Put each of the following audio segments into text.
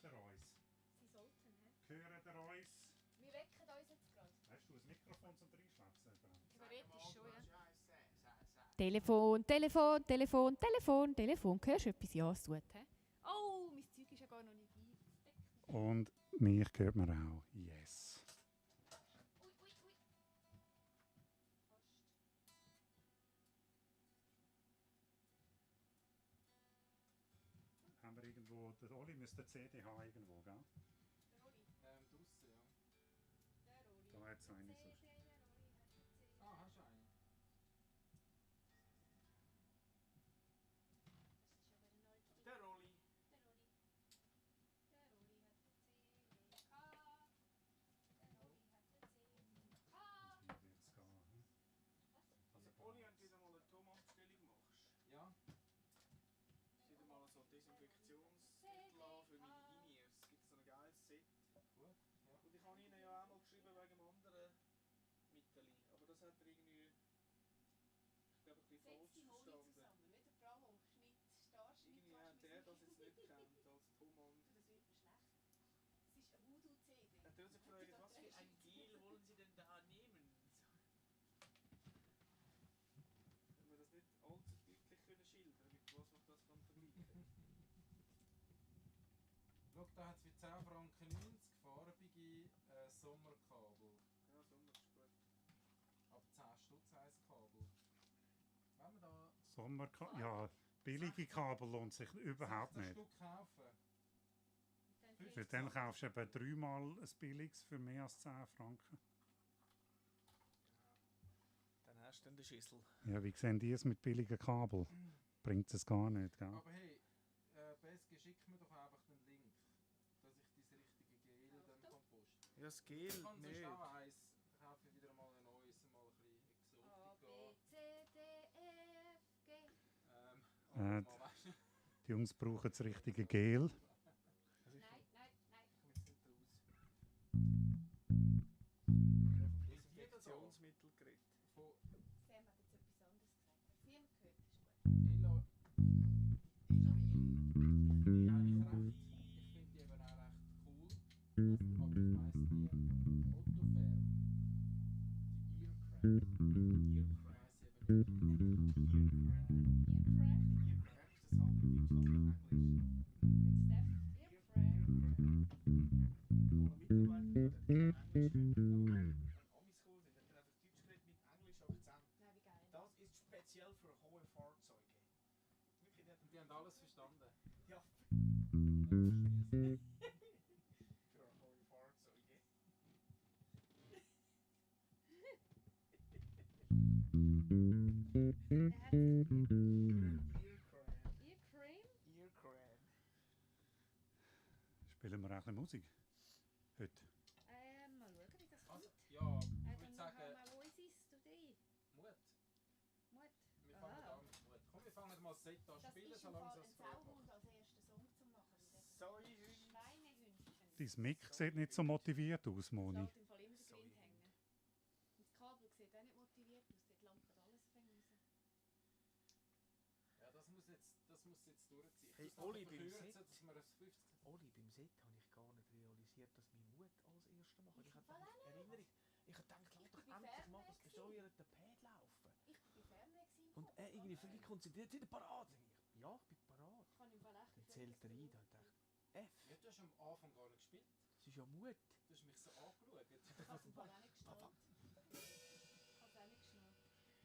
ihr uns? Sie sollten, hä? Hört ihr uns? Wir wecken uns jetzt gerade. Hast du ein Mikrofon zum Reinschwätzen? Theoretisch schon, ja. Telefon. Hörst du etwas? Ja, es tut, hä? Oh, mein Zeug ist ja gar noch nicht eingedeckt. Und mich hört man auch. Yes. Ui. Fast. Haben wir irgendwo... Der Oli müsste eine CD haben irgendwo, gell? Der Rolli. Draussen, ja. Der Rolli. Da hat es eine CD, sonst. der Rolli hat eine CD. Ah, hast du eine? Das ist schon wieder neu. Der Rolli. Der Rolli. Der Rolli hat eine CD gehabt. Der Rolli hat eine CD gehabt. Wie wird es gehen? Hm? Also, Oli, wenn du wieder mal eine Tomatenstellung machst. Ja. Ich wieder mal so Desinfektionsmittel an für meine In-Ears. Es gibt so ein geiles Set. Gut. Ja. Und ich habe Ihnen ja auch mal geschrieben wegen dem anderen Mittel. Aber das hat er irgendwie, ich glaube, ein bisschen falsch Setz die Holi verstanden. zusammen. Nicht der Bravo-Schnitt, Starschnitt. Irgendwie hat der das jetzt nicht gekannt als Tomand. Das wird mir schlecht. Es ist eine Voodoo-CD. Er hat sich gefragt, was für ein Gel wollen Sie denn da nehmen? Wenn wir das nicht allzu deutlich können schildern, mit was man das kann vergleichen kann. Schau, da hat es für 10 Franken 90 farbige Sommerkabel. Ja, Sommer ist gut. Ab 10 Stutz ein Kabel. Wenn wir da Ja, billige Kabel lohnt sich überhaupt 16 nicht. Stück kaufen. Für dann kaufst du eben 3-mal ein billiges für mehr als 10 Franken. Dann hast du dann die Schüssel. Ja, wie sehen die es mit billigen Kabel? Bringt es gar nicht, gell? Aber hey, Beske, schick mir doch einfach den Link, dass ich dieses richtige Gel dann kann posten. Ja, das Gel Ich kann nicht. sonst auch eins. Dann kaufe ich wieder mal ein neues, mal ein bisschen A, B, Exotika. C, D, E, F, G. Aber mal weißt du. Die Jungs brauchen das richtige Gel. Also ich Nein. komme jetzt nicht raus. Desinfektionsmittel geredet. Von Sam hat jetzt etwas anderes gesagt. Hat es niemand gehört? Ist gut. Elo. Ich finde die eigentlich recht. Ich finde die eben auch recht cool. Aber ich weiss nie. Autofärm. Die Earcraft. Ich weiss eben nicht. Earcraft? Ist das halt in Deutschland oder Englisch? Mit Steph. Earcraft. Alle Mitarbeiter können Englisch können. Wenn Amis cool sind, dann einfach Deutsch geredet mit englischem Akzent. Nein, wie geil. Das ist speziell für hohe Fahrzeuge. Wirklich, Und die haben alles verstanden. Ja, Spiel's. für hohe Fahrzeuge. Er hat Earcraft. Earcream? Earcraft. Spielen wir auch ein bisschen Musik? Heute. Mal schauen, wie das kommt. Also, ja, ich I würde don't know sagen, how my voice is today. Mut. Mut. Wir fangen Ah. an mit Mut. Komm, wir fangen mal das Set an Das spielen, ist im solange Fall es ein das Freude Sauhund macht. als ersten Song zu machen. Säuhündchen. Schweinehündchen. Dein Mic sieht nicht so motiviert aus, Das Moni. lässt im Fall immer der Grind hängen. Und das Kabel sieht auch nicht motiviert aus. Dort lampt alles fängt raus. Ja, das muss jetzt durchziehen. Hey, Ich muss Oli, noch beim verkürzen, Set- dass wir ein 50... Oli, beim Set habe ich gar nicht realisiert, dass mein Mut als Erster macht. Ich Ich habe voll gedacht, auch nicht. Erinnerung. Ich habe gedacht, Ich lass bin doch endlich mal das Fernweh bescheuerte Pad laufen. Ich bin bei Fernweh gewesen. Und er irgendwie völlig konzentriert, sind parat? Sag ich, ja, ich bin parat. Ich kann im Fall echt Dann zählt er ein, da dachte ich, F, Ja, du hast am Anfang gar nicht gespielt. das ist ja Mut. Du hast mich so angeschaut. Ich habe es im Fall auch nicht geschnallt. Ich habe es auch nicht geschnallt.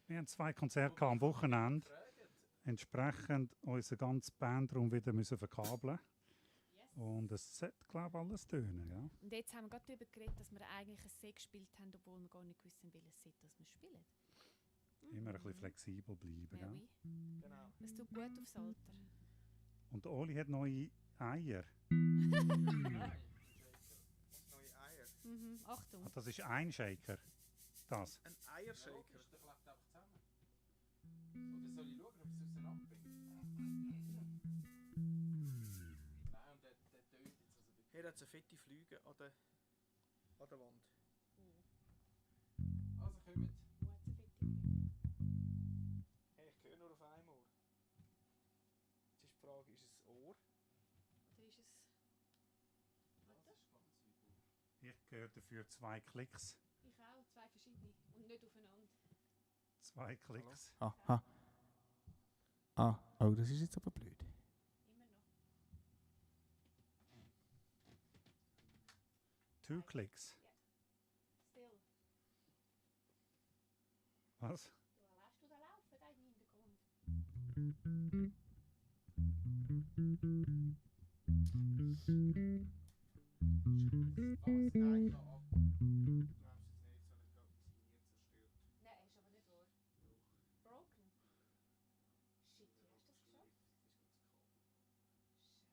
Wir haben 2 Konzerte gehabt am Wochenende. Entsprechend unsere ganze Bandraum wieder müssen verkabeln. Yes. Und es sollte, glaube ich, alles tönen. Ja? Und jetzt haben wir gerade darüber geredet, dass wir eigentlich ein Set gespielt haben, obwohl wir gar nicht wissen, welches Set das wir spielen. Immer ein bisschen flexibel bleiben. Ja, Ja? oui. Genau. Es tut gut aufs Alter. Und der Oli hat neue Eier. Nein. Neue Eier. Achtung. Ah, das ist ein Shaker. Das. Ein Ja, Eiershaker. logisch, der klebt einfach zusammen. Oder soll ich schauen, ob es auseinanderbringt? Nein, und der tönt jetzt. Also Hier hat es eine fette Flüge an der Wand. Also kommt. Wo hat es eine fette Flügel? Hey, ich höre nur auf einem Ohr. Jetzt ist die Frage, ist es ein Ohr? Oder ist es... Ich höre dafür 2 Klicks. Ich auch, 2 verschiedene. Und nicht aufeinander. 2 Klicks. Aha. Oh, das ist jetzt aber blöd. Immer noch. 2 Klicks. Still. Was? Du lässt du da laufen, da im Hintergrund. Was? Nein, da ab. Du glaubst es nicht, so eine Signiert zerstört. Nein, ist aber nicht wahr. Broken. Shit, wie hast du das geschafft?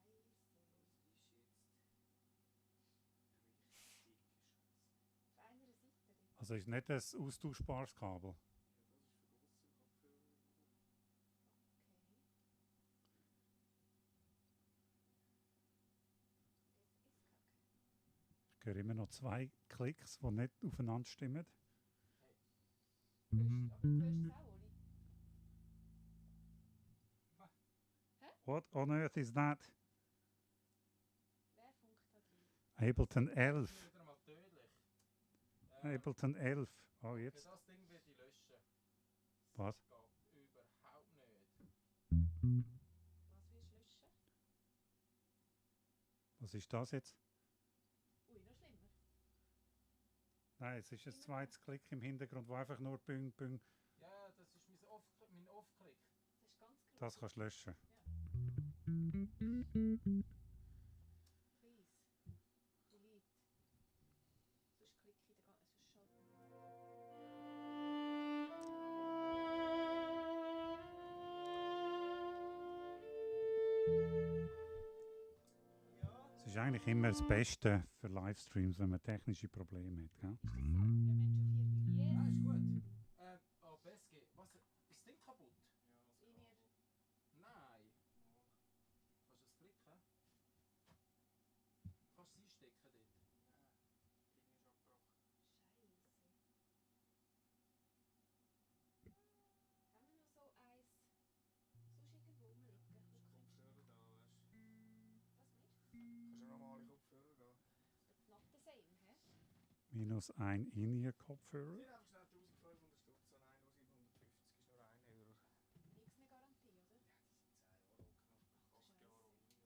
Scheiße. Auf einer Seite dort. Also ist nicht ein austauschbares Kabel. Okay. Das ist kacke. Ich höre immer noch 2 Klicks, die nicht aufeinander stimmen. Aber du hörst es auch, Oli? What on earth is that? Wer funkt da drin? Ableton 11. Das ist wieder mal tödlich. Ableton 11. Oh, Für jetzt. das Ding werde ich löschen. Was? Das geht überhaupt nicht. Was willst du löschen? Was ist das jetzt? Ui, noch schlimmer. Nein, es ist ein zweites Klick im Hintergrund, wo einfach nur Büng, Büng. Ja, das ist mein Off-Klick. Das ist ganz klar. Das kannst du löschen. Please. Delete. Sonst klicke ich da gar nicht. Sonst schon. Es ist eigentlich immer das Beste für Livestreams, wenn man technische Probleme hat. Gell? Ist das so? Ja, Mensch, auf hier. Ja, Yes. ist gut. BSG, was? Ist das Ding kaputt? In ihr. Nein. Kannst du es klicken? Kannst du es einstecken dort? Ding ist abgebrochen. Scheiße. Haben wir noch so eins? Sonst irgendwo rumliegen? Kopfhörer da, weißt du. Was meinst du? Kannst du normale Kopfhörer da? It's not the same, hä? Minus ein In-Ear-Kopfhörer. Die haben schnell 1500 Stutz, so nein, nur 750 ist nur 1 Euro. Nichts mehr Garantie, oder? Ja, die sind 10 Euro knapp, 8 Jahre und 9 Jahre alt.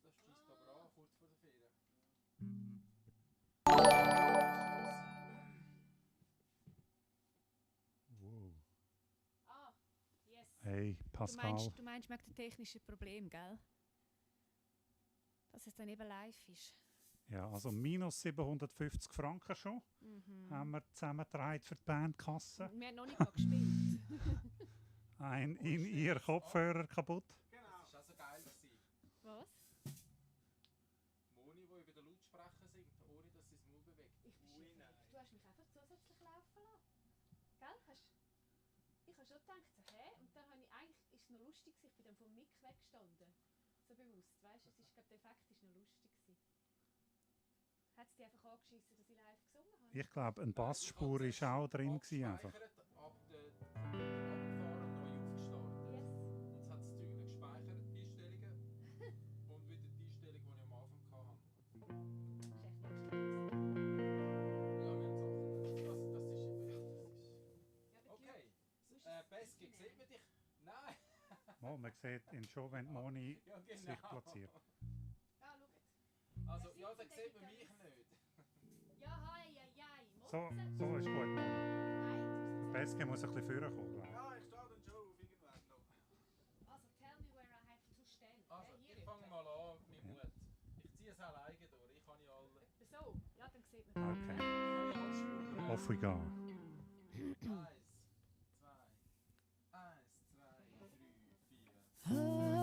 Das schießt aber an, kurz vor der Ferien. Wow. Ah, yes. Hey, Pascal. Du meinst wegen dem technischen Problem, gell? Dass es dann eben live ist. Ja, also minus 750 Franken schon haben wir zusammengetragen für die Bandkasse. Wir haben noch nicht mal gespielt. Ein In-Ear-Kopfhörer kaputt. Genau. Das war also geil. Was? Moni, die über den Lautsprecher singt, ohne dass sie das Maul bewegt. Ich bin Ui, schon nein. verrückt. Du hast mich einfach zusätzlich laufen lassen. Gell? Ich habe schon gedacht, so, hä? Und dann habe ich eigentlich, ist es noch lustig gewesen, ich bin dann vom Mic weggestanden. So bewusst, weißt du? Ich glaube, der Effekt war noch lustig gewesen. Hat es dich einfach angeschissen, dass ich live gesungen habe? Ich glaube, eine Bassspur ist auch drin gewesen einfach. Abgespeichert, ab der Abfahren neu aufgestartet. Yes. Und es hat das Zeug nicht gespeichert, die Einstellungen. Und wieder die Einstellung, die ich am Anfang hatte. Das ist echt nicht schlimm. Ja, wir haben Sachen. Das ist. Ja, aber Okay. Sonst ist Beski, sieht man dich? Nein! Oh, man sieht ihn schon, wenn die Moni Ja, genau. sich platziert. Ah, schau jetzt. Also, Wer ja, da sitzt denn sieht man mich da? nicht. Ja, hei. So, so ist gut. Nein, Beske muss ein bisschen vorkommen, glaube ich. Ja, ich stehe dann schon auf irgendwann noch. also tell me where I have to stand. Also, Hier ich fange mal an, mein Mut. Ich ziehe es alleine durch. Ich kann ja alle. So, ja, dann sieht man. Okay, Ich kann ja alle Spuren. off we go. 1, 2, 3, 4.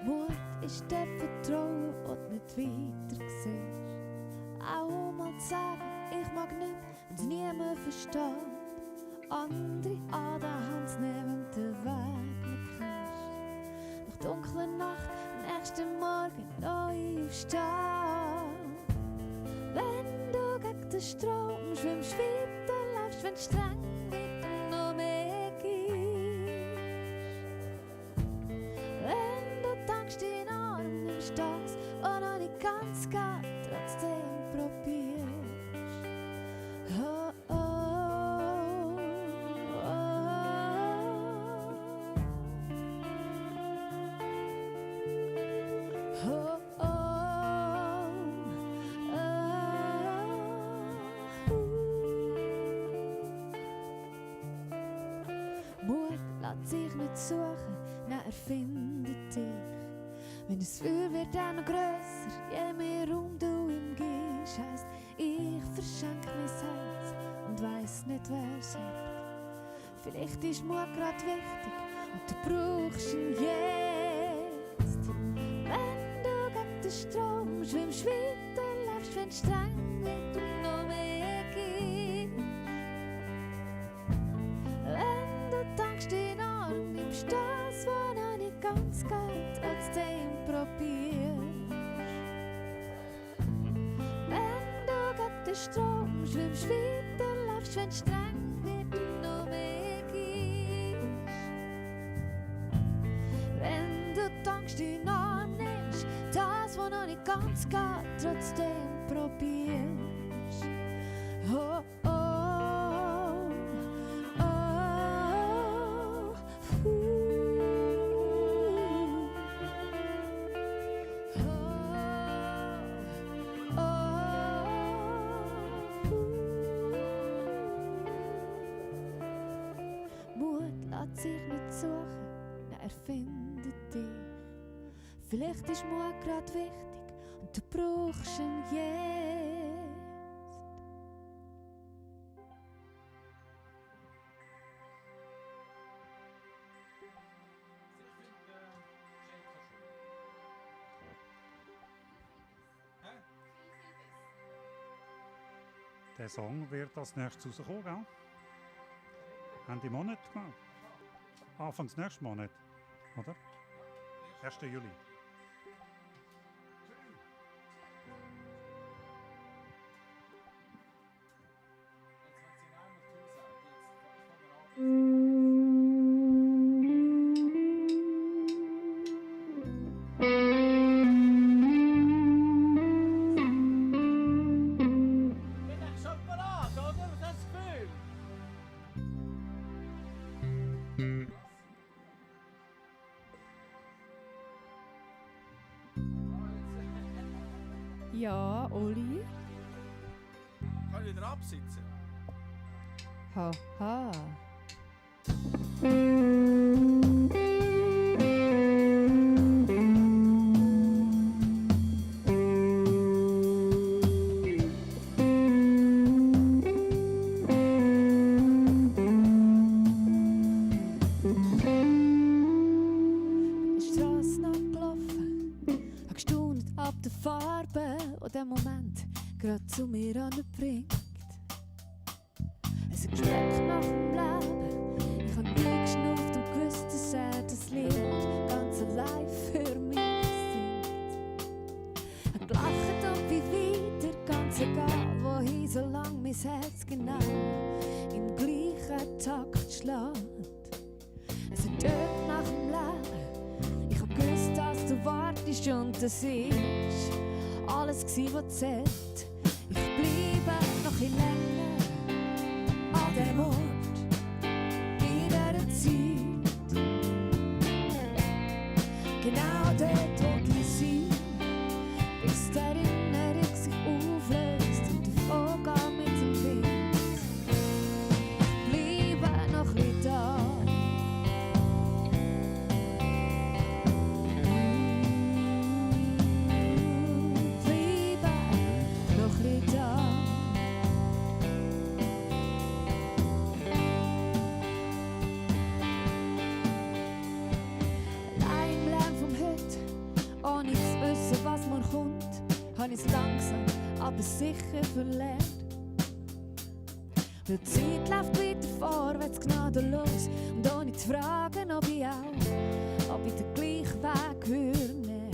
Mut ist der Vertrauen, das nicht weiter siehst. Auch mal zu sagen, ich mag nicht, wenn es niemand versteht. Andere an der Hand nehmen, wenn du den Weg nicht kennst. Nach dunkler Nacht, am nächsten Morgen neu aufstehen. den Strom, schwimmst weiter, läufst, wenn streng wird und noch mehr gibst. Wenn du tankst in den Arm, nimmst das und noch nicht ganz geht, trotzdem probierst. Oh, oh, oh, oh, Mut lässt sich nicht suchen, nein, er findet dich. Wenn das Feuer wird auch noch grösser, je mehr Raum du ihm gibst, heisst, ich verschenke mein Herz und weiss nicht, wer es hat. Vielleicht ist Mut grad wichtig und du brauchst ihn jetzt. Wenn du gegen den Strom schwimmst, weiter läufst, wenn es streng wird und noch mehr gibst. Wenn du tankst in den Arm, nimmst das, was noch nicht ganz geht, trotzdem probierst. Wenn du gegen den Strom schwimmst, weiter läufst, wenn es streng wird und noch mehr gibst. Wenn du tankst in den Arm, nimmst das, was noch nicht ganz geht, trotzdem probierst. Oh, oh, oh, Mut lässt sich nicht suchen, nein, er findet dich. Vielleicht ist Mut grad wichtig und du brauchst ihn jetzt. Der Song wird als nächstes rauskommen, gell? Ende Monat, genau. Anfangs nächsten Monat, oder? 1. Juli. Bin ich schon parat, oder? Was hast du das Gefühl? Ja, Oli? Kann ich wieder absitzen? Haha. Der Moment gerade zu mir anbringt. Es schmeckt nach dem Leben. Ich hab eingeschnauft und gewusst, dass das Lied ganz allein für mich singt. Er gelacht und wie weiter, ganz egal wohin, solange mein Herz genau im gleichen Takt schlägt. Es tönt nach dem Leben. Ich hab gewusst, dass du wartest und das ist alles gsi, was zählt. Ich bleibe noch in länger an dem Ort, in dieser Zeit. Genau dort, wo wir sind, bis die Erinnerung sich auflöst und davongeht mit dem Wind. Ich bleibe noch ein da. Habe ich es langsam, aber sicher verlernt. Die Zeit läuft weiter vorwärts gnadenlos und ohne zu fragen, ob ich den gleichen Weg höre.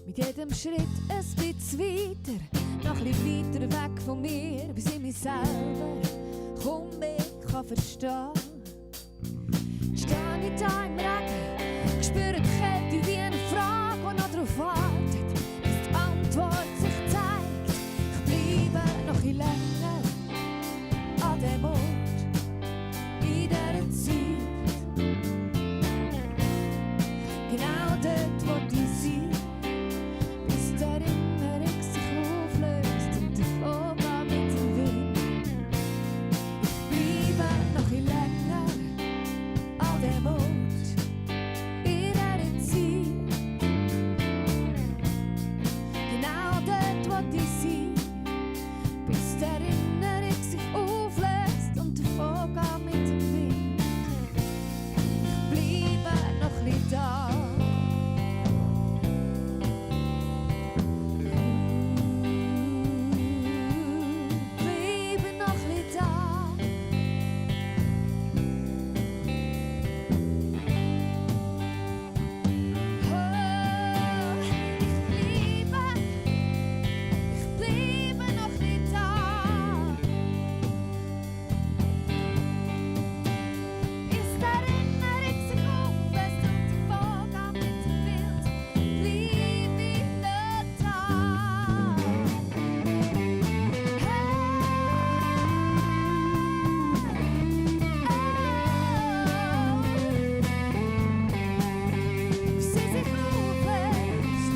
Mit jedem Schritt ein bisschen weiter, noch ein bisschen weiter weg von mir, bis ich mich selber kaum mehr verstehen kann. Stehe ich da im Regen, spüre die Kälte wie eine Frage, die noch darauf wartet, bis die Antwort sich zeigt. Ich bleibe noch ein länger an dem Ort, in dieser Zeit. Genau dort, wo die sind, bis die Erinnerung sich auflöst und der Vogel mit dem Wind. Ich bleibe noch ein länger an dem Ort, in dieser Zeit. Genau dort, wo die sind, bis die Erinnerung sich auflöst und der Vogel mit dem Wind. Ich bleibe noch ein bisschen da. Bleibe noch ein bisschen da. Ich bleibe noch ein bisschen da. Bis die Erinnerung sich auflöst und der Vogel mit dem Wind, bleibe ich noch da. Bis sie sich auflöst.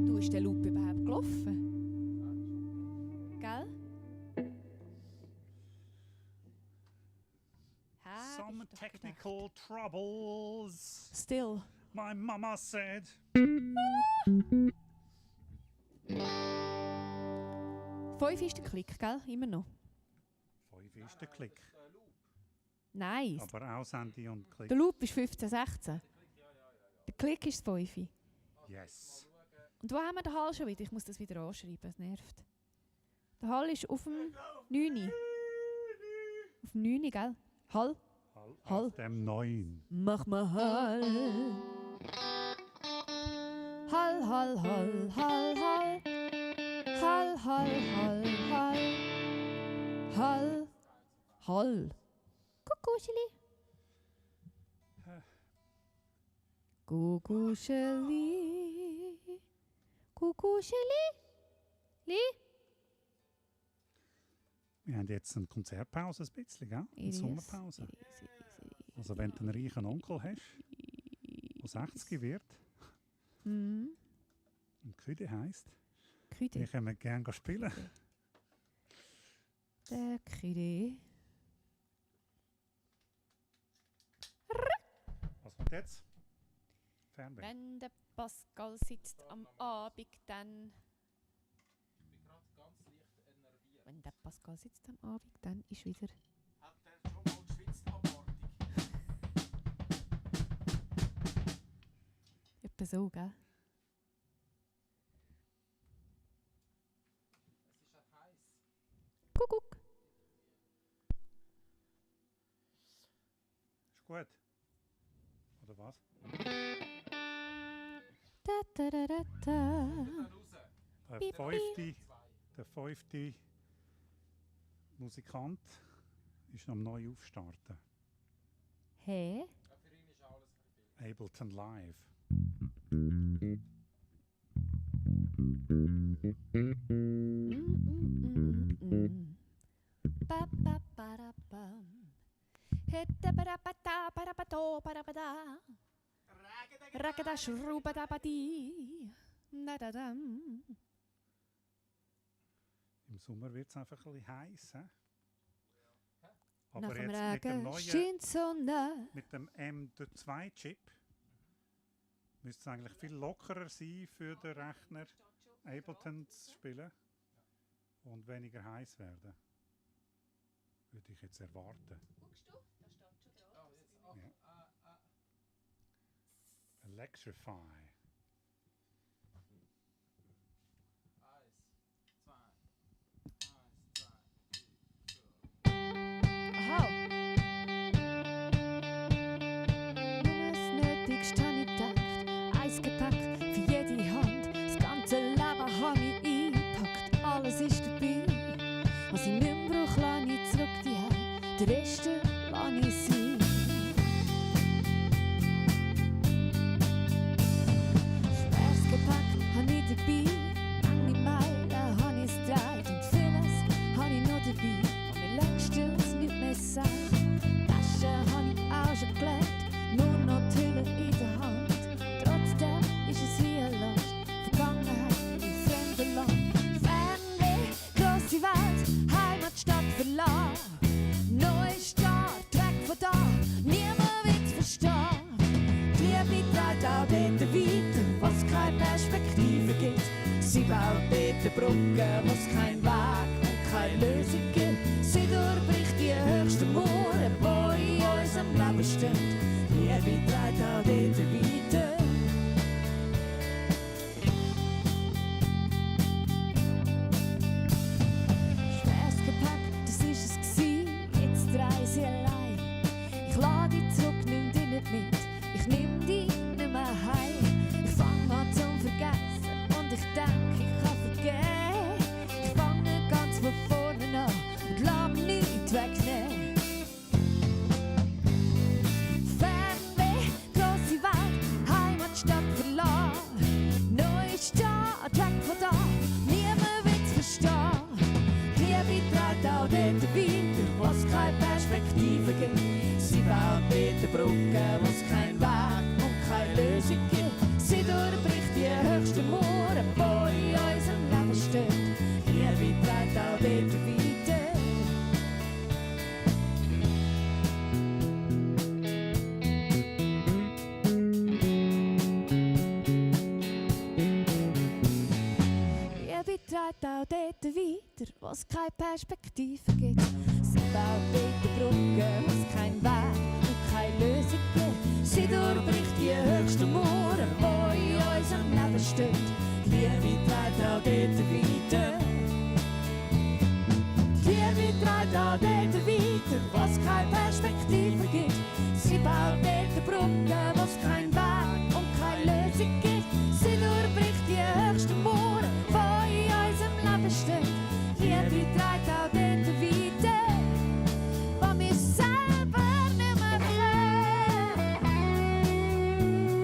Du, ist der Loop überhaupt gelaufen? Gell? Some technical troubles, Still. my mama said. 5 ist der Klick, gell? Immer noch. 5 ist der Klick. Nice. Aber auch Sandy und Klick. Der Loop ist 15, 16. Der Klick ist 5. Yes. Und wo haben wir den Hall schon wieder? Ich muss das wieder anschreiben, es nervt. Der Hall ist auf dem 9. Auf dem 9, gell? Hall? Hall. Auf dem 9. Mach mal Hall. Hall, Hall, Hall, Hall, Hall. Hall, Hall, Hall, Hall. Hall. Hall. Kuckuscheli. Kuckuscheli. Kuckuscheli. Li. Wir haben jetzt eine Konzertpause ein bisschen, gell? Eine Sommerpause. Also wenn du einen reichen Onkel hast, der 60 wird und Küde heisst, Küde. dann können wir gerne spielen. Der Küde. Was kommt jetzt? Fernweh. Wenn der Pascal sitzt am Abend, dann... Wenn der Pascal sitzt am Abend, dann ist wieder... Hat der schon mal geschwitzt abartig? Etwa so, gell? Es ist ja heiß. Kuckuck. Ist gut. Oder was? Da, da, da, da, da. Der fünfte Musikant ist noch neu aufstarten. Hä? Ja, für ihn ist alles ein bisschen. Ableton Live. Ba, ba, ba, da, bam. Hette, ba, da, ba, da, ba, da, ba, do, ba, da, ba, da. Rakada, shruba, da, ba, di. Da, da, dam. Im Sommer wird es einfach ein bisschen heiß. Nach Aber dem jetzt mit dem Regen neuen, scheint die Sonne. mit dem M2-Chip Müsste es eigentlich viel lockerer sein für den Rechner, Ableton zu spielen und weniger heiß werden. Würde ich jetzt erwarten. Guckst du? Da steht schon dran. Ja. Electrify. 1, 2, 1, 2, 3, 4. Aha. Nur das Nötigste habe ich gedacht. Ein Gepäck für jede Hand. Das ganze Leben habe ich eingepackt. Alles ist dabei. Was ich nicht mehr brauche, lasse ich zurück daheim. Den Rest lasse ich sein. Schweres Gepäck habe ich dabei. Lange Meilen habe ich es gedreht. Und vieles habe ich noch dabei. Was mir längstes nicht mehr sagt. Taschen habe ich auch schon gelegt. Nur noch die Hülle in der Hand. Trotzdem ist es hier Last. Vergangenheit im fremden Land. Fernweh, grosse Welt, Heimatstadt verlassen. Neuer Start, weg von da, niemand will's verstehen. Die Liebe trägt auch dort weiter, was keine Perspektive gibt. Sie baut dort Brücken, was kein Weg und keine Lösung gibt. Sie durchbricht die höchsten Mauern, die in unserem Leben stehen. Die Liebe trägt auch dort weiter. Schweres Gepäck, das ist es gsi, jetzt reise ich allein. Ich lade dich zurück, nimm dich nicht mit, ich nehm dich nicht mehr heim. Ich fang an zum Vergessen und ich denk, ich kann vergehen. Ich fange ganz von vorne an und lass mir nichts wegnehmen. Fernweh, grosse Welt, Heimatstadt verlassen. Neue Stadt, weg von da, niemand will's verstehen. Liebe trägt auch dort weiter, was keine Perspektive gibt. Sie baut dort Brücken, was kein Weg und keine Lösung gibt. Sie durchbricht die höchsten Mauern, die in unserem Leben stehen. Liebe trägt auch dort weiter. Liebe trägt auch dort weiter, was keine Perspektive gibt. Sie baut dort Brücken, was kein Weg und keine Lösung gibt. Sie durchbricht die höchsten Mauern, die in unserem Leben stehen. Liebe trägt auch dort weiter. Liebe trägt auch dort weiter, was keine Perspektive gibt. Sie baut dort Brücken, was kein Weg und keine Lösung gibt. Sie durchbricht die höchsten Mauern, die in unserem Leben stehen. Liebe trägt auch dort weiter, was wir selber nicht mehr sehen.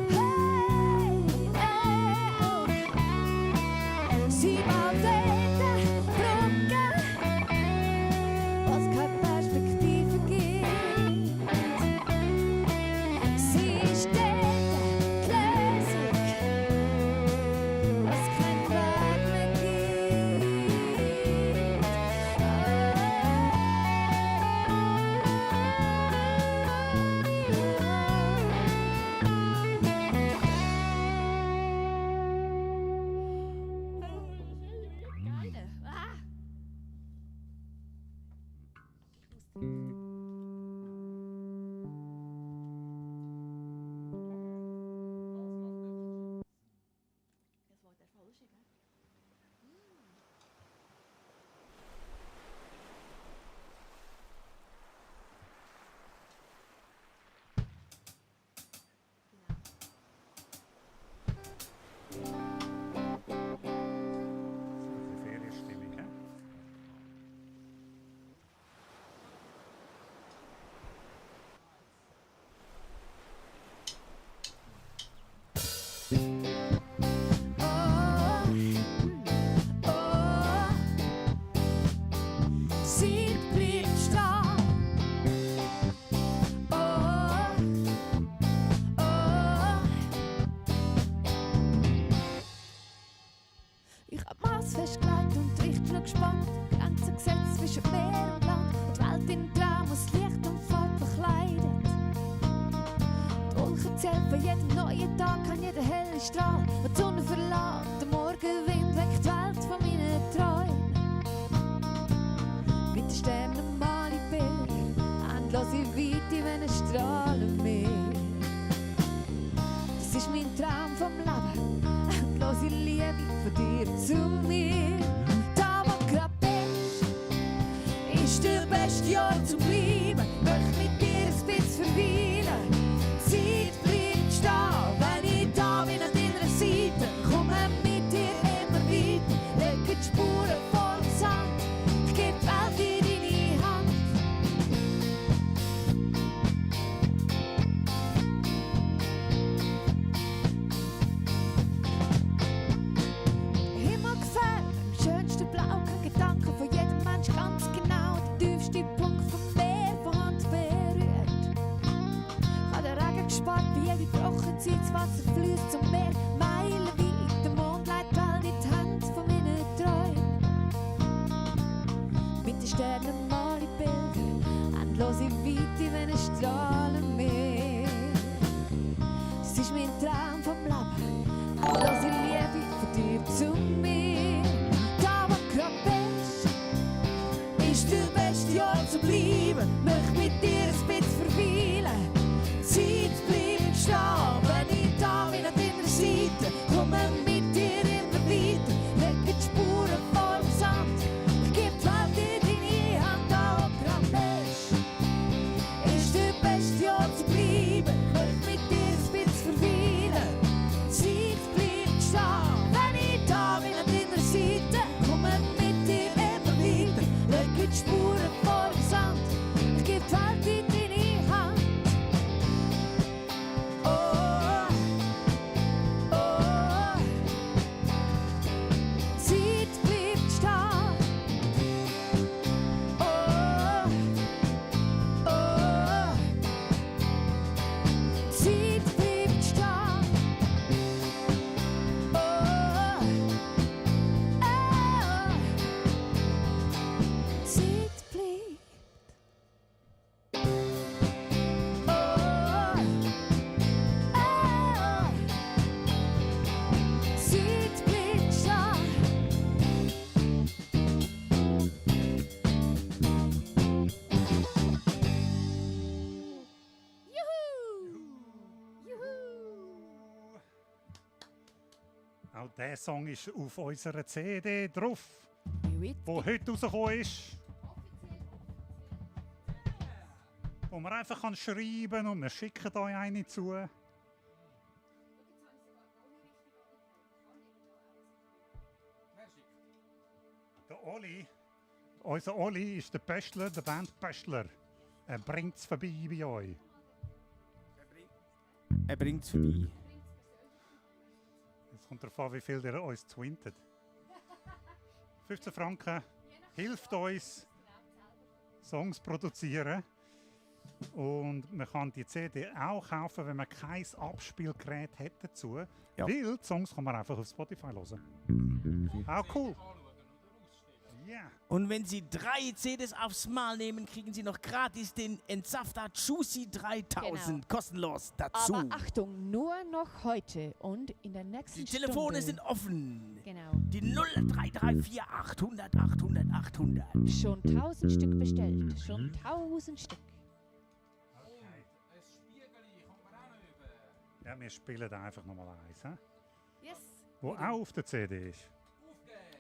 Hey, oh. Sie baut dort Brücken, was keine Perspektive gibt. Sie ist dort die Lösung, was kein Weg mehr gibt. Geile. Ah. Das war der falsche, gell? Die Ferienstimmung, hä? Sie bleibt stehen. Ich hab Maß festgelegt und die Richtung gespannt. Grenzen gesetzt zwischen Meer und Land. Die Welt in Traum aus Licht und Farbe verkleidet. Die Wolken zählt von jedem neuen Tag, kann jeder kleine Strahl, der die Sonne verlässt. Der Morgenwind weckt die Welt von meinen Träumen. Mit den Sternen mal ich Bilder, endlose Weite wie ein Strahlenmeer. Das ist mein Traum vom Leben, endlose Liebe von dir zu mir. Da wo du grad bist, ist der beste Jahr zum Bleiben. Möchte mit dir ein bisschen verweilen. Die Zeit bleibt stehen, wenn ich da bin an deiner Seite. Komme mit dir immer weiter, lege die Spuren voll Sand. Ich gebe die Welt in deine Hand. Himmel gefällt, am schönsten Blau, kein Gedanke von jedem Mensch ganz genau. Der tiefste Punkt vom Meer, von Hand berührt. Ich habe den Regen gespart, wie jede Trockenzeit, das Wasser fließt zum Meer. Meilenweit, der Mond leitet die Welt in die Hände von meinen Träumen. Mit den Sternen mal ich Bilder, endlose Weite wie ein Strahlenmeer. Das ist mein Traum vom Leben, endlose Liebe von dir zu mir. Da wo du grad bist, ist der beste Jahr zu bleiben. Möchte mit dir ein bisschen verweilen. Die Zeit bleibt stehen, wenn ich da bin an deiner Seite. Komme mit dir immer weiter, lege die Spuren voll Sand. Ich gebe die Welt in deine Hand, da wo du grad bist, ist der beste Jahr zu bleiben. Möchte mit dir ein bisschen verweilen. Die Zeit bleibt stehen, wenn ich da bin an deiner Seite. Komme mit dir immer weiter, lege die Spuren voll Sand. Ich gebe die Welt in deine Hand. Oh, oh, Zeit bleibt stehen. Oh, oh, Zeit bleibt stehen. Oh, oh, Zeit bleibt. Zeit bleibt stehen. Auch dieser Song ist auf unserer CD drauf, die heute rausgekommen ist. Wo man einfach kann schreiben und wir schicken euch eine zu. Der Oli, unser Oli ist der Pestler, der Band Pestler. Er bringt es vorbei bei euch. Er bringt es vorbei. Jetzt kommt darauf an, wie viel ihr uns twintet. 15 Franken hilft uns, Songs produzieren. Und man kann die CD auch kaufen, wenn man kein Abspielgerät hat dazu. Ja. Weil die Songs kann man einfach auf Spotify hören. Auch cool. Ja. Und wenn Sie 3 CDs aufs Mal nehmen, kriegen Sie noch gratis den Entsafter Juicy 3000 Genau. kostenlos dazu. Aber Achtung, nur noch heute und in der nächsten Die Telefone Stunde. sind offen. Genau. Die 0334 800 800 800. Schon 1000 Stück bestellt. Schon 1000 Stück. Ja, wir spielen einfach nochmal eins, he? Yes. Wo auch auf der CD ist.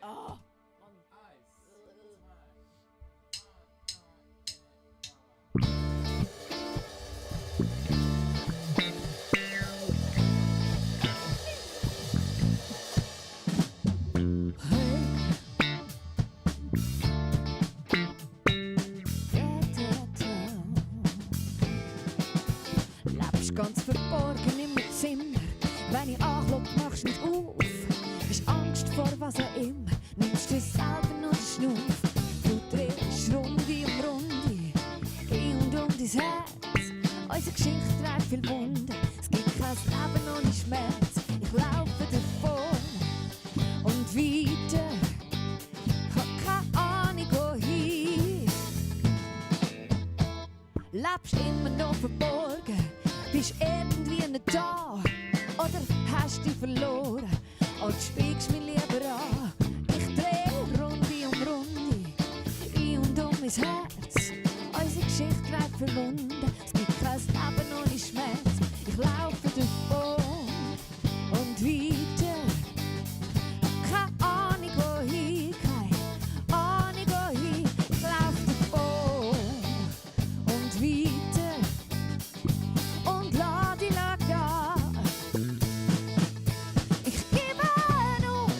Oh. Ganz verborgen in meinem Zimmer. Wenn ich anschaue, machst du nicht auf. Hast Angst vor was auch immer. Nimmst du selber noch den Schnuff. Du drehst Runde um Runde. In und um dein Herz. Unsere Geschichte trägt viel Wunder. Es gibt kein Leben ohne Schmerz. Ich laufe davon und weiter. Ich hab keine Ahnung wohin. Lebst immer noch verborgen. Bist irgendwie nicht da oder hast dich verloren. Oh, du spiegst mich lieber an. Ich dreh Runde um Runde, ein und um mein Herz. Unsere Geschichte wird verwunden. Es gibt kein Leben ohne Schmerz. Ich laufe davon und weiter. Keine Ahnung wohin, keine Ahnung wohin. Ich laufe davon und weiter und lass dich gehen. Ich gebe auf,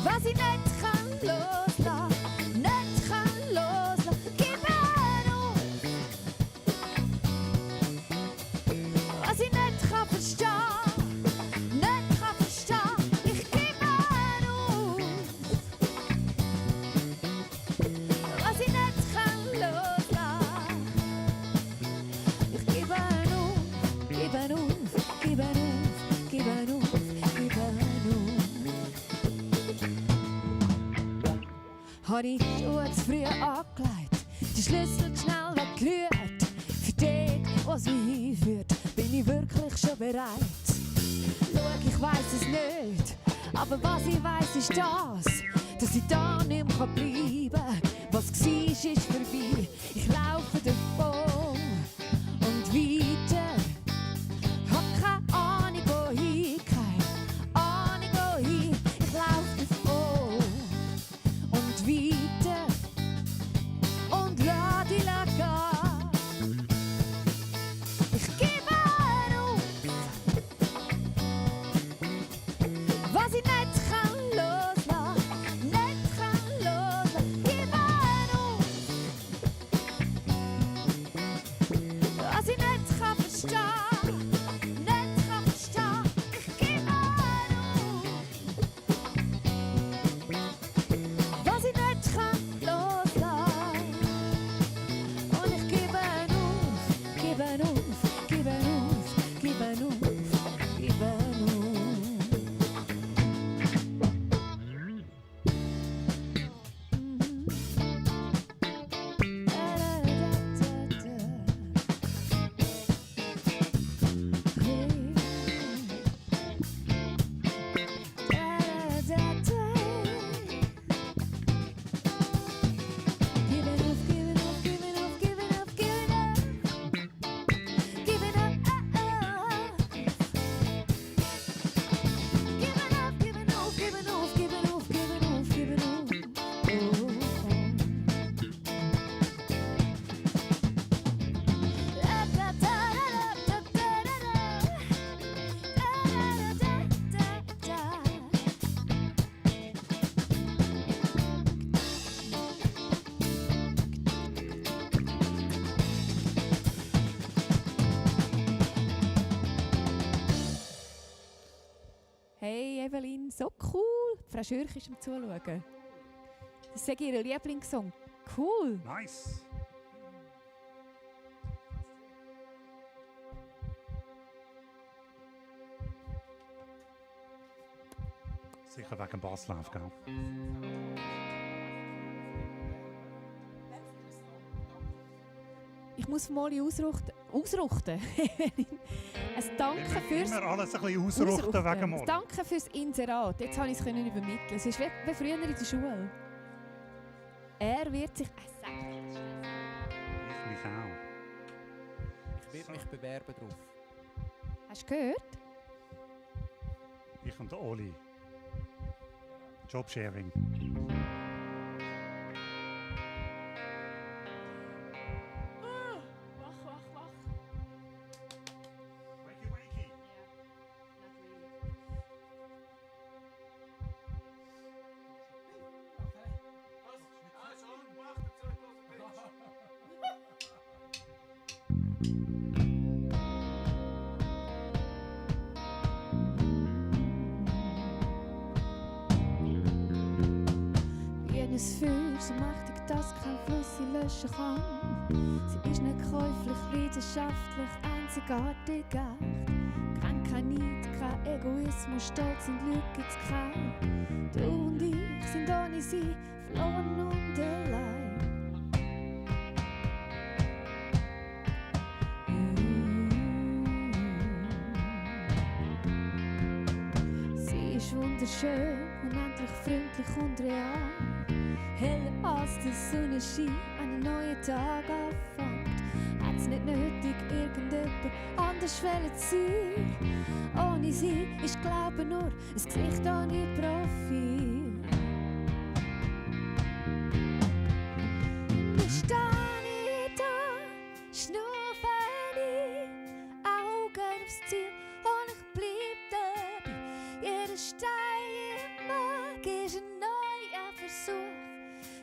was ich nicht kann loslassen, nicht kann loslassen. Gebe auf, was ich nicht kann verstehen, nicht kann verstehen. Ich gebe auf, was ich nicht kann loslassen. Ich gebe auf, gebe auf, gebe auf, gebe auf, gebe auf. Habe ich die Schuhe zu früh angelegt, die Schlüssel schnell weggerührt. Für den, was mich hinführt, bin ich wirklich schon bereit. Schau, ich weiss es nicht, aber was ich weiss ist das, dass ich da nicht mehr bleiben kann. Was war, ist vorbei. Ich laufe davon und weiter. Hab keine Ahnung wohin, keine Ahnung wohin. Ich laufe davon und weiter und lass dich gehen. Ich gebe auf, was ich nicht kann loslassen, nicht kann loslassen. Gebe auf, was ich nicht kann verstehen, nicht kann verstehen. Ich gebe auf, was ich nicht kann loslassen. Und ich gebe auf, gebe auf, gebe auf, gebe auf, gebe auf. Hey Evelyn, so cool! Frau Schürch ist am Zuschauen. Das ist ihr Lieblingssong. Cool! Nice. Sicher wegen dem Basslauf, gell? Ich muss Molly ausruchten. Ein Danke fürs... Immer alles ein bisschen ausruchten wegen Molly. Ein Danke fürs Inserat. Jetzt konnte ich es übermitteln. Es ist wie früher in der Schule. Er wird sich... Ich mich auch. Ich werde mich bewerben drauf. Hast du gehört? Ich und der Oli. Jobsharing. Wach. Wakey, wakey. Jenes Feuer, so mächtig, dass kein Fluss sie löschen kann. Sie ist nicht käuflich, leidenschaftlich, einzigartig, echt. Kein Neid, kein Egoismus, Stolz und Lüge gibt's kein. Du und ich sind ohne sie verloren und allein. ist wunderschön, unendlich freundlich und real. Heller als der Sonnenschein, ein neuer Tag anfängt. Hat's nicht nötig, irgendjemand anders wollen zu sein. Ohne sie ist Glaube nur ein Gesicht ohne Profil. Wir stehen da, schnaufen ein, Augen aufs Ziel und ich bleib dabei. Jeder Stein im Weg ist ein neuer Versuch.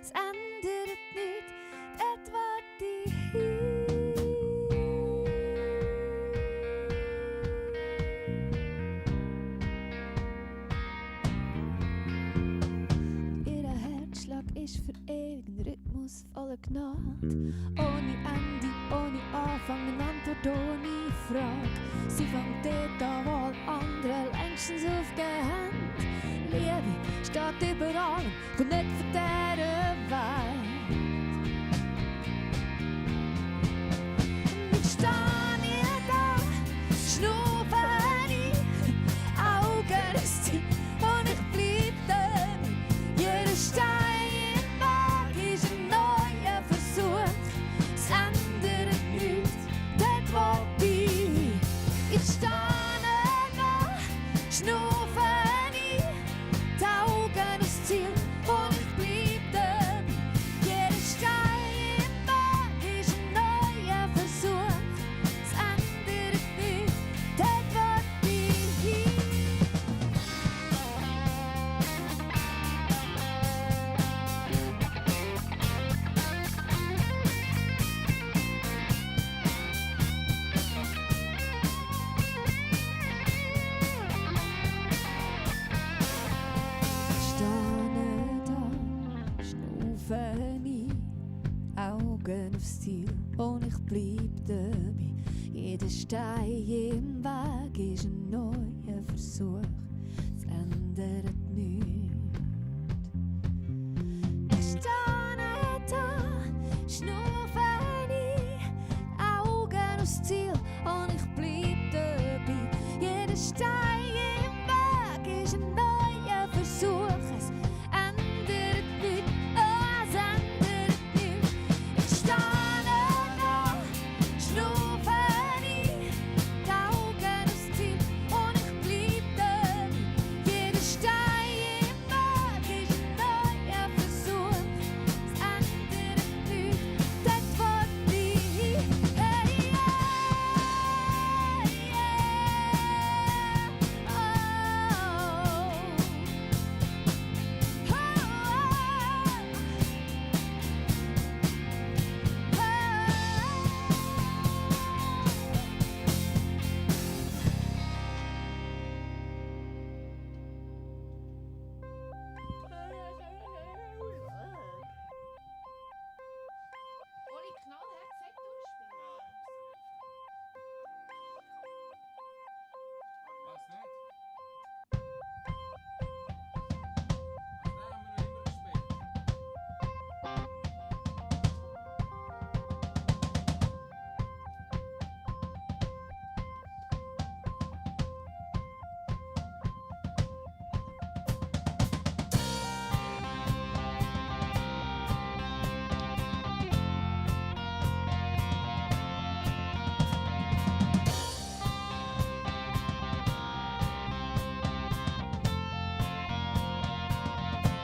Es ändert nichts, dort will ich hin. Ihr Herzschlag ist für ewig ein Rhythmus voller Gnade. Ohne Ende, ohne Anfang, eine Antwort ohne Frage. Sie fängt dort an, wo alle anderen längstens aufgegeben haben. Liebe steht überall und kommt nicht von dieser Welt. Wir stehen hier da, schnaufen ein, Augen ins Ziel und ich bleib dabei. Jeder Stein im Weg ist ein neuer Versuch. Es ändert nichts, dort wo ich. Ich stehe da, schnaufen ein, die Augen aufs Ziel und ich bleib dabei. Jeder Stein im Weg ist ein neuer Versuch. Es ändert nichts, dort wo ich hin. Stehe da, schnaufen ein, Augen aufs Ziel und ich bleib dabei. Jeder Stein im Weg ist ein neuer Versuch, es ändert nichts. Wir stehen da, schnaufen ein, Augen aufs Ziel und ich bleib dabei. Jeder Stein im Weg ist ein neuer Versuch, es ändert nichts, oh, es ändert nichts. Ich stehe da, schnaufen ein, die Augen aufs Ziel und ich bleib dabei. Jeder Stein im Weg ist ein neuer Versuch, es ändert nichts, dort wo ich hin. Hey, Oli knallhart Set durchspielen. Was nicht? Also den haben wir noch immer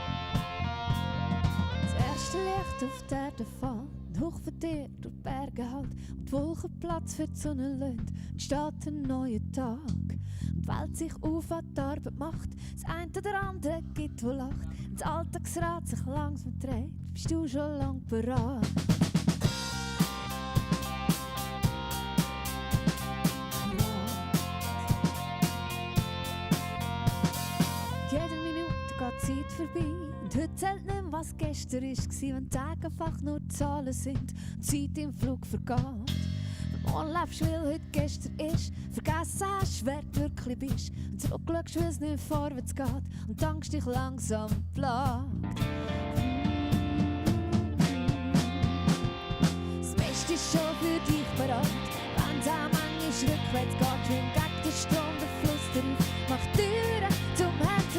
gespielt. Das erste Licht auf der Erde fällt, hoch von dir durch die Berge halt und die Wolken Platz für die Sonne lassen, entsteht ein neuer Tag. Und die Welt sich auf an die Arbeit macht, das eine oder andere gibt, wo lacht, und das Alltagsrad sich langsam dreht, bist du schon lang bereit. Jede Minute geht die Zeit vorbei und heute zählt nicht mehr, was gestern war, wenn Tage einfach nur Zahlen sind und die Zeit im Flug vergeht. Wenn morgen lebst, weil heute gestern ist, vergessen hast, wer du wirklich bist und zurückschaust, weil es nicht vorwärts geht und die Angst dich langsam plagt. Das Beste ist schon für dich bereit, wenn es auch manchmal rückwärts geht, schwimm gegen den Strom, der Fluss darauf, mach Türen zum Herzen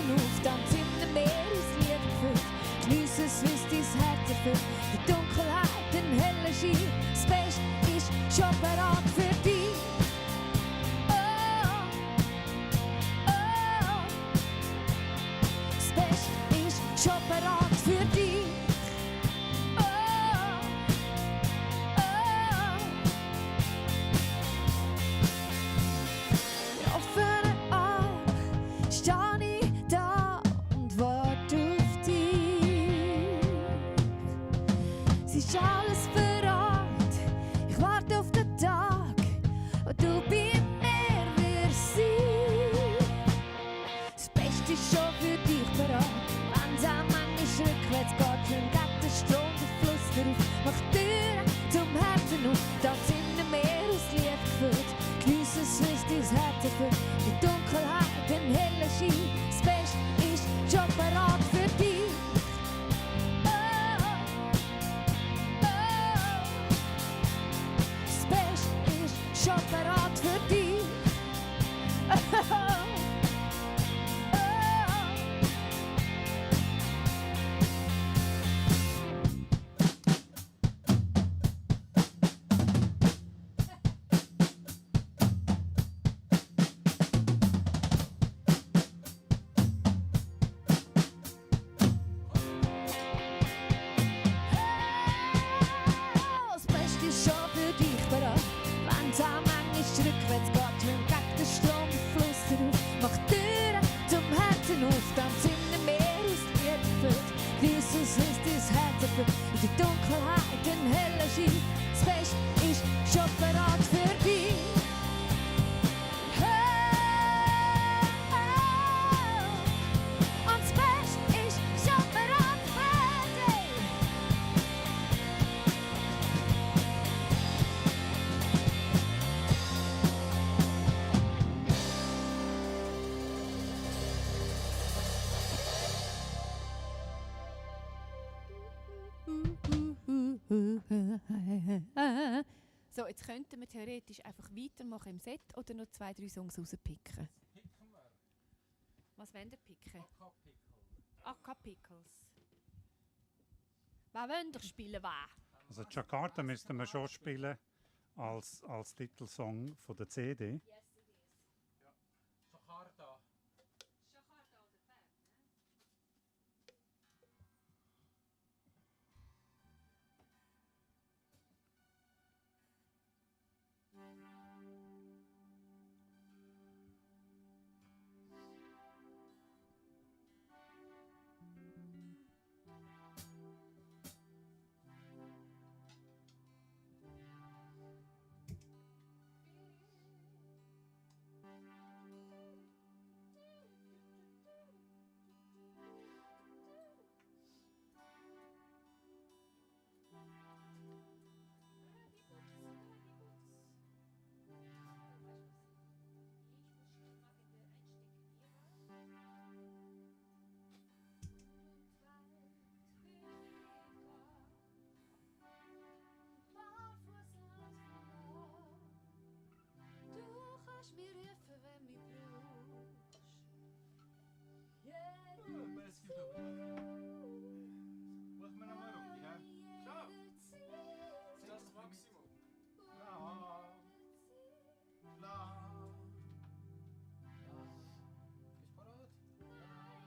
stehe ich da und warte auf dich. Es ist alles bereit, ich warte auf den Tag, wo du bei mir wirst sein. Das Beste ist schon für dich bereit, wenn's auch manchmal rückwärts geht, schön gegen den Strom, der Fluss darauf, mach Türen zum Herzen auf, da sind wir mehr aus Liebe gefüllt. Geniess es, bis dein Herz erfüllt, die Dunkelheit, den hellen Schein, das Beste ist schon bereit für dich. Oh, oh, das Beste ist schon bereit für dich. Oh, oh, oh. Das Beste ist schon für dich bereit, wenn's auch manchmal rückwärts geht, schwimmt gegen den Strom, der Fluss darauf, mach Türen zum Herzen auf, dann sind wir mehr aus Liebe gefüllt. Jesus ist dein Herz erfüllt, und die Dunkelheit, den hellen Schein, das Beste ist schon bereit für dich. Und das Beste ist schon bereit für dich. So, jetzt könnten wir theoretisch einfach weitermachen im Set oder noch 2, 3 Songs rauspicken. Picken wir. Was wollt ihr picken? Acapickel. Acapicals. Was wollt ihr spielen? Was? Also Jakarta müssten wir schon spielen als Titelsong von der CD. Jakarta. Mir rufen, wenn mich brauchst. Es gibt aber. Machen wir nochmal rum, ja? Schau! Ist das das Maximum? La. La. Bist du bereit?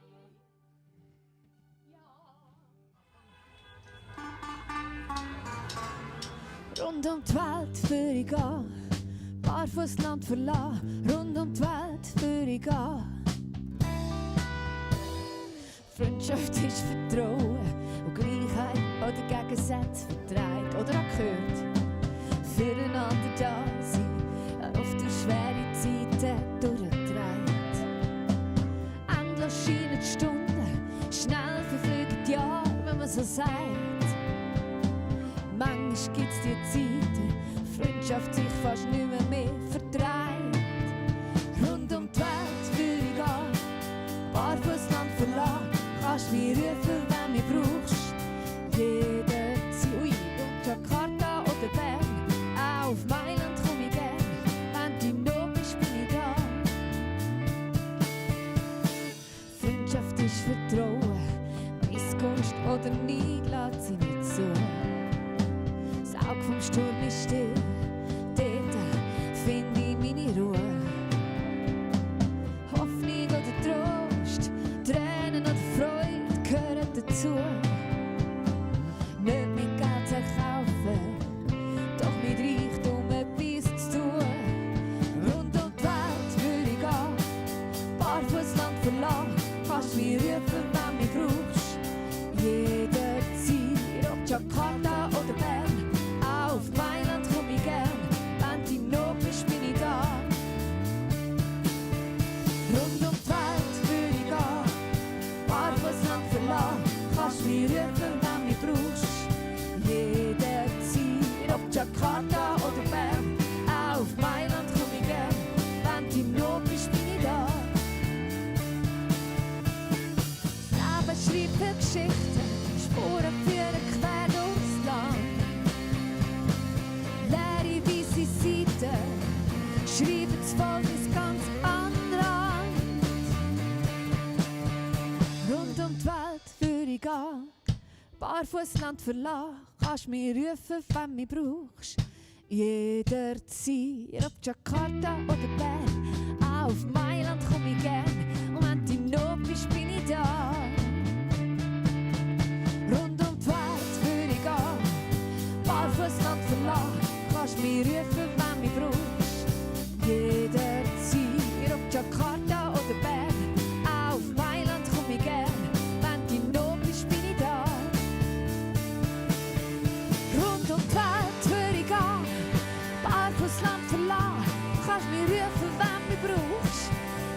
Rund um die Welt für ich gehen, barfuß Land verlassen, rund um die Welt für ich gehen. Freundschaft ist Vertrauen und Gleichheit oder Gegensätze vertreibt oder auch gehört. Füreinander da sein, auf der schwere Zeiten durchtreibt. Endlos scheinen die Stunden, schnell verfliegen die Jahre, wenn man so sagt. Manchmal gibt's die Zeiten, Freundschaft sich fast nicht mehr vertreibt. Rund um die Welt will ich gehen, barfuß Land verlassen, kannst mich rufen, wenn du mich brauchst. Jederzeit, ui, und Jakarta oder Bern, auch auf Mailand komm ich gern, wenn du noch bist, bin ich da. Freundschaft ist Vertrauen, Missgunst oder Neid lässt sie nicht zu. Das Auge vom Sturm ist still, dort finde ich meine Ruhe. Hoffnung oder Trost, Tränen oder Freude gehören dazu. Nicht mit Geld zu kaufen, doch mit Reichtum etwas zu tun. Rund um die Welt will ich gehen, barfuß Land verlassen, kannst du mich rufen, wenn du mich brauchst. Jederzeit, ob Jakarta oder Bern, auch auf Mailand komm ich gern, wenn du in Not bist, bin ich da. Rund um die Welt würde ich gehen, barfuß Land verlassen, kannst du mich rufen, wenn du mich brauchst. Jederzeit, ob Jakarta oder Bern, auch auf Mailand komm ich gern, wenn du in Not bist, bin ich da. Leben schreibt Geschichten, Spuren führen quer durchs Land. Leere weisse Seiten schreiben das Volk ins ganz andere Hand. Rund um die Welt würde ich gehen, barfuß Land verlassen, kannst mich rufen, wenn du mich brauchst. Jederzeit, ob Jakarta oder Bern, auch auf Mailand komm ich gern, und wenn du in Not bist, bin ich da. Rund um die Welt würde ich gehen, barfuß Land verlassen, kannst mich rufen, wenn du mich brauchst. Jederzeit, ob Jakarta oder Bern, auch auf Mailand komm ich gern, wenn du in Not bist, bin ich da. Rund um die Welt würde ich gehen, barfuß Land verlassen, kannst mich rufen, wenn du mich brauchst.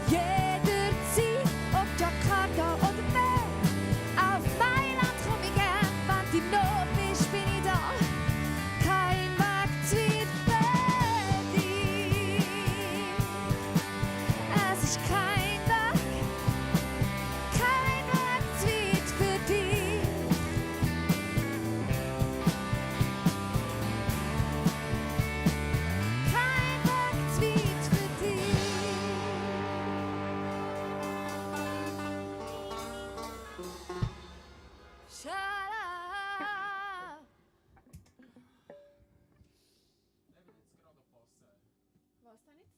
Jederzeit, ob Jakarta oder Bern, auf Mailand komm ich gern, wenn du in Not bist, bin ich da. Kein Weg zu weit für dich. Es ist kein Weg zu weit für dich. Kein Weg zu weit für dich. Schala. Was denn jetzt?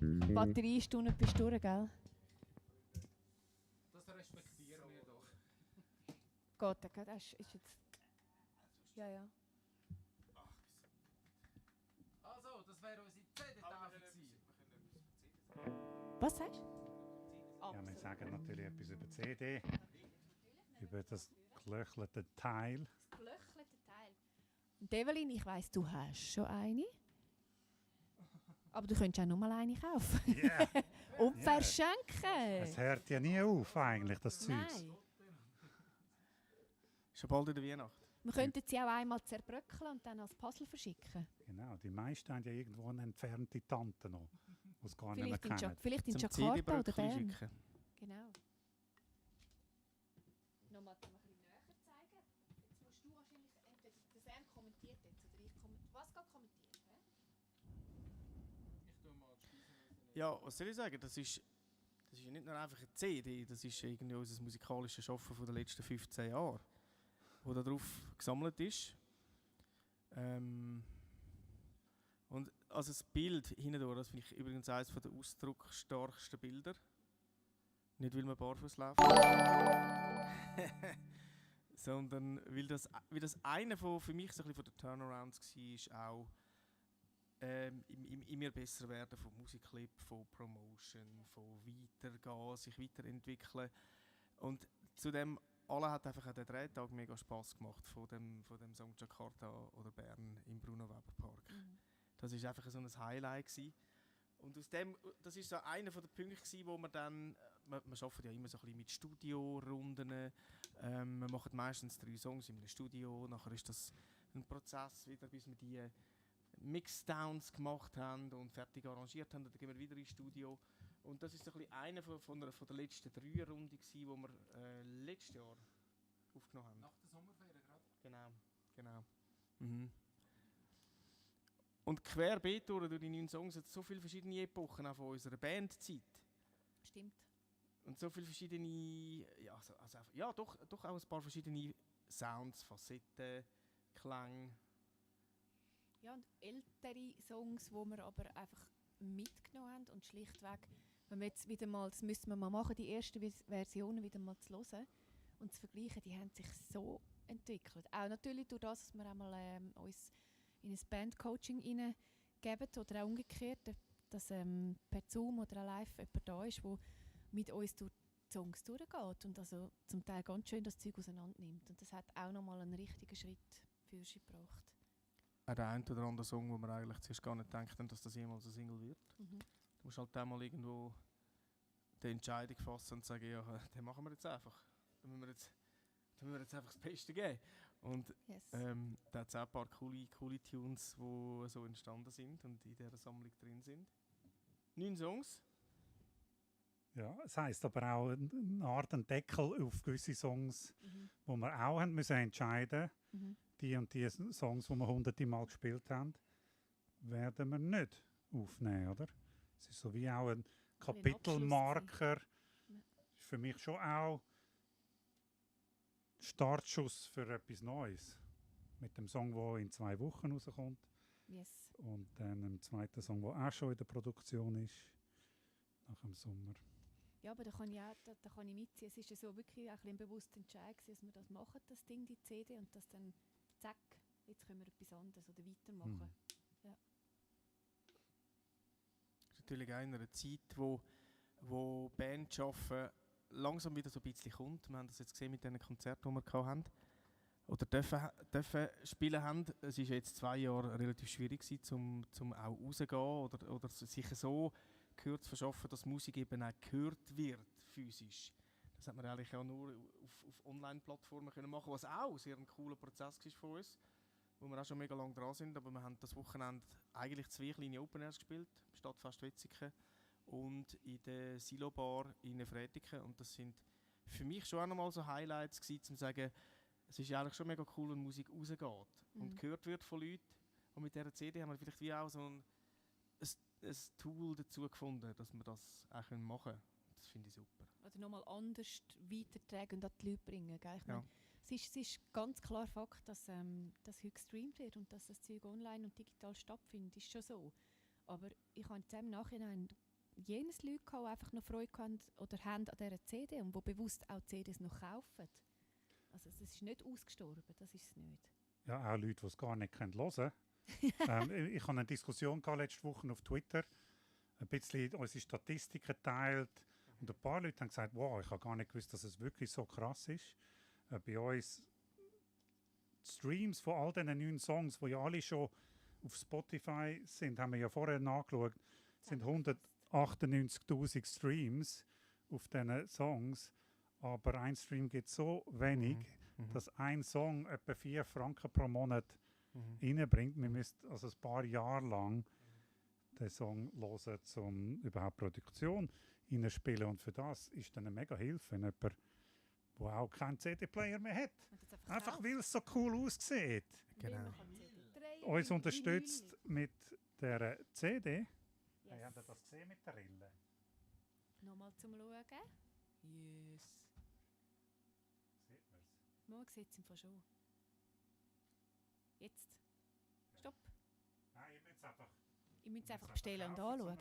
Das ist Batteriestunde bist du durch, gell? Das respektieren wir doch. Gott, das ist jetzt... Ja, ja. Also, das wäre unsere CD-Taufe gewesen. Was sagst du? Ja, wir sagen natürlich etwas über die CD, über das gelöchelte Teil. das gelöchelte Teil. Und Evelyn, ich weiss, du hast schon eine. Aber du könntest auch noch mal eine kaufen. Yeah. Und Ja. verschenken. Es hört ja nie auf eigentlich, das Zeugs. Nein. Schon bald in der Weihnacht. Wir könnten sie auch einmal zerbröckeln und dann als Puzzle verschicken. Genau, die meisten haben ja irgendwo eine entfernte Tante noch, die es gar nicht mehr Vielleicht in kennen. Jakarta oder CD-Bröckchen Bern. schicken. Genau. Nochmal zum ein bisschen näher zeigen. Jetzt musst du wahrscheinlich entweder der Sam kommentiert jetzt oder ich kommentiere. Was geht kommentiert? Ich tue mal die Speisen. Ja, was soll ich sagen? Das ist ja nicht nur einfach eine CD, das ist irgendwie unser musikalisches Schaffen von den letzten 15 Jahren, wo da drauf gesammelt ist. Und also das Bild hindurch, das finde ich übrigens eines der ausdrucksstarksten Bilder. Nicht, weil man barfuß läuft, sondern weil das einer für mich so ein bisschen von den Turnarounds war, auch immer besser werden von Musikclip, von Promotion, von weitergehen, sich weiterentwickeln. Und zu dem alle hat einfach auch der Drehtag mega Spass gemacht von dem Song Jakarta oder Bern im Bruno-Weber-Park. Das war einfach so ein Highlight gewesen. Und aus dem, das ist so einer der Punkte gewesen, wo man dann, wir arbeiten ja immer so ein bisschen mit Studiorunden, wir machen meistens 3 Songs in einem Studio, nachher ist das ein Prozess wieder, bis wir die Mixdowns gemacht haben und fertig arrangiert haben, dann gehen wir wieder ins Studio. Und das ist so ein bisschen einer von der letzten 3 Runden gewesen, die wir letztes Jahr aufgenommen haben. Nach der Sommerferien gerade? Genau. Mhm. Und querbeet durch die 9 Songs hat es so viele verschiedene Epochen auch von unserer Bandzeit. Stimmt. Und so viele verschiedene, doch auch ein paar verschiedene Sounds, Facetten, Klänge. Ja, und ältere Songs, die wir aber einfach mitgenommen haben und schlichtweg, wenn wir jetzt wieder mal, das müssen wir mal machen, die ersten Versionen wieder mal zu hören und zu vergleichen, die haben sich so entwickelt. Auch natürlich durch das, dass wir einmal uns in ein Bandcoaching hineingeben oder auch umgekehrt, dass per Zoom oder auch live jemand da ist, der mit uns durch die Songs durchgeht und also zum Teil ganz schön das Zeug auseinander nimmt. Und das hat auch nochmal einen richtigen Schritt für sich gebracht. Auch der ein oder andere Song, wo man eigentlich zuerst gar nicht denkt, dass das jemals ein Single wird. Mhm. Du musst halt einmal irgendwo die Entscheidung fassen und sagen, ja, den machen wir jetzt einfach. Dann müssen wir jetzt einfach das Beste geben. Und Yes. da hat es auch ein paar coole Tunes, die so entstanden sind und in dieser Sammlung drin sind. 9 Songs. Ja, es heisst aber auch eine Art ein Deckel auf gewisse Songs, wo wir auch haben müssen entscheiden, die und die Songs, die wir 100 Mal gespielt haben, werden wir nicht aufnehmen, oder? Es ist so wie auch ein Kapitelmarker. Ist für mich schon auch Startschuss für etwas Neues. Mit dem Song, der in 2 Wochen rauskommt. Yes. Und dann einem zweiten Song, der auch schon in der Produktion ist. Nach dem Sommer. Ja, aber da kann ich mitziehen. Es ist ja so wirklich auch ein bewusster Entscheid, dass wir das machen, das Ding, die CD, und das dann, zack, jetzt können wir etwas anderes oder weitermachen. Ja. Das ist natürlich auch in einer Zeit, wo Bands arbeiten, langsam wieder so ein bisschen kommt. Wir haben das jetzt gesehen mit den Konzerten, die wir hatten. Oder dürfen spielen haben. Es war jetzt 2 Jahre relativ schwierig gewesen, zum auch rauszugehen oder sich so gehört zu verschaffen, dass Musik eben auch gehört wird, physisch. Das hat man eigentlich auch nur auf Online-Plattformen können machen, was auch sehr ein cooler Prozess ist von uns, wo wir auch schon mega lange dran sind. Aber wir haben das Wochenende eigentlich 2 kleine Open Airs gespielt, im Stadtfest Wetzikon und in der Silo-Bar in Fretiken. Und das sind für mich schon auch nochmal so Highlights gewesen, um zu sagen, es ist eigentlich schon mega cool, wenn Musik rausgeht und gehört wird von Leuten. Und mit dieser CD haben wir vielleicht wie auch so ein Tool dazu gefunden, dass wir das auch machen können. Das finde ich super. Oder nochmal anders weitertragen und an die Leute bringen. Gell? Ich meine, es ist ganz klar Fakt, dass heute gestreamt wird und dass das Zeug online und digital stattfindet. Ist schon so. Aber ich habe jetzt im Nachhinein jenes Leute gehabt, die einfach noch Freude hatten oder haben an dieser CD und die bewusst auch CDs noch kaufen. Also es ist nicht ausgestorben, das ist es nicht. Ja, auch Leute, die es gar nicht hören können. Ich hatte eine Diskussion letzte Woche auf Twitter, ein bisschen unsere Statistiken geteilt und ein paar Leute haben gesagt, wow, ich habe gar nicht gewusst, dass es wirklich so krass ist. Bei uns Streams von all diesen 9 Songs, die ja alle schon auf Spotify sind, haben wir ja vorher nachgeschaut, sind 198'000 Streams auf diesen Songs, aber ein Stream gibt so wenig, dass ein Song etwa 4 Franken pro Monat reinbringt. Wir müssen also ein paar Jahre lang den Song hören, um überhaupt Produktion reinzuspielen. Und für das ist dann eine mega Hilfe, wenn jemand, der auch keinen CD-Player mehr hat, einfach weil es so cool aussieht, uns unterstützt mit dieser CD. Yes. Hey, habt ihr das gesehen mit der Rille? Nochmal zum Schauen. Yes. Sieht man es? Man sieht es im Fall schon. Jetzt. Stopp. Nein, Ich muss es einfach bestellen und anschauen.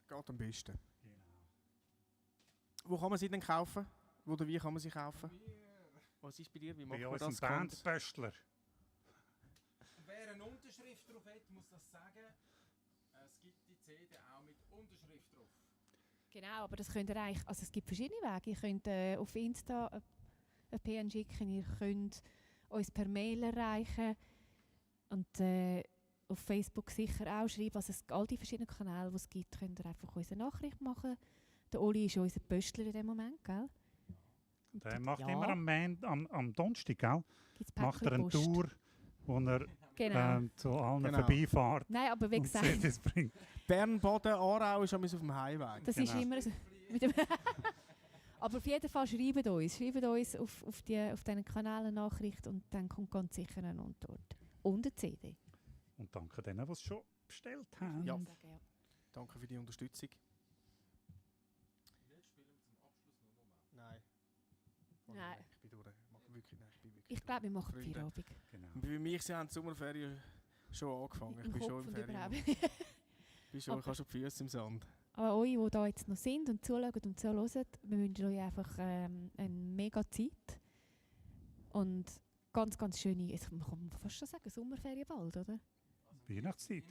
Geht am besten. Genau. Wo kann man sie denn kaufen? Wo oder wie kann man sie kaufen? Was ist bei dir? Wie macht Bei man uns das? ein Bandböstler. Wer eine Unterschrift drauf hat, muss das sagen. Es gibt die CD auch mit Unterschrift drauf. Genau, aber das könnt ihr eigentlich, also es gibt verschiedene Wege. Ihr könnt auf Insta ein PN schicken, ihr könnt uns per Mail erreichen und auf Facebook sicher auch schreiben. Also all die verschiedenen Kanäle, die es gibt, könnt ihr einfach uns eine Nachricht machen. Der Oli ist unser Pöstler in dem Moment, gell? Und Der macht immer am Donnerstag, gell? Macht er eine Päckchenpost. Tour, wo er Genau. zu allen vorbeifährt Nein, aber wie und gesagt, CDs bringt. Bern, Boden, Aarau ist auf dem Highway. das ist immer so. Aber auf jeden Fall schreibt uns auf diesen Kanälen eine Nachricht und dann kommt ganz sicher eine Antwort. Und eine CD. Und danke denen, die es schon bestellt haben. Ja. Sagen, ja. Danke für die Unterstützung. Jetzt spielen wir zum Abschluss noch mal. Nein. Nein. Ich bin durch. Ich bin wirklich Ich glaube, wir machen Freunde. Feierabend. Genau. Und bei mir haben die Sommerferien schon angefangen. Ich Im bin Kopf schon im und Ferien. überhaupt. Ich habe schon die Füße im Sand. an euch, die da jetzt noch sind und zuschauen und so hören, wir wünschen euch einfach eine mega Zeit. Und ganz, ganz schöne, jetzt kann man fast schon sagen, Sommerferien bald, oder? Weihnachtszeit.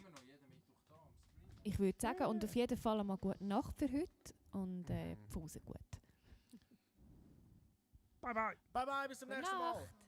Ich würde sagen, und auf jeden Fall einmal gute Nacht für heute und Pause gut. Bye bye. Bye bye, bis zum nächsten Mal. Nacht.